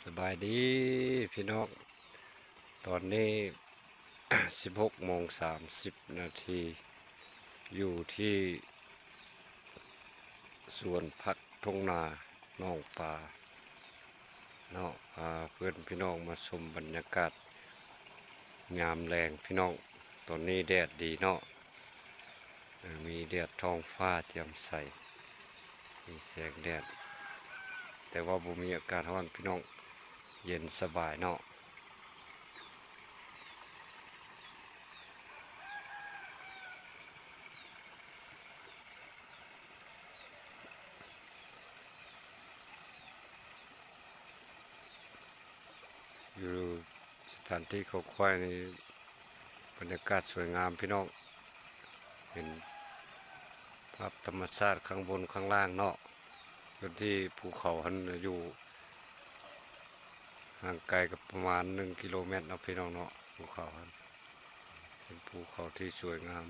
ສະບາຍດີພີ່ນ້ອງ, ຕອນນີ້ ສິບຫົກໂມງສາມສິບນາທີ ຢູ່ທີ່ສວນຜັກທົ່ງນາໜອງປາເນາະ, ພາເພື່ອນພີ່ນ້ອງມາຊົມບັນຍາກາດຍາມແລງພີ່ນ້ອງ. ຕອນນີ້ແດດດີເນາະ, ເອີ ມີແດດ, ທ້ອງຟ້າແຈ່ມໃສ, ມີແສງແດດ ແຕ່ວ່າບໍ່ມີອາກາດຮ້ອນພີ່ນ້ອງ, ເຢັນສະບາຍເນາະ. ຢູ່ສະຖານທີ່ຂອງຂ້ອຍນີ້ ບັນຍາກາດສວຍງາມພີ່ນ້ອງ, ເຫັນພາບທຳມະຊາດຂ້າງບົນຂ້າງລ່າງເນາະ, ຢູ່ທີ່ພູເຂົາຫັ້ນ ຢູ່ຫ່າງໄກກັບປະມານໜຶ່ງກິໂລແມັດເນາະພີ່ນ້ອງເນາະ, ພູເຂົາຫັ້ນ ເປັນພູເຂົາທີ່ສວຍງາມ.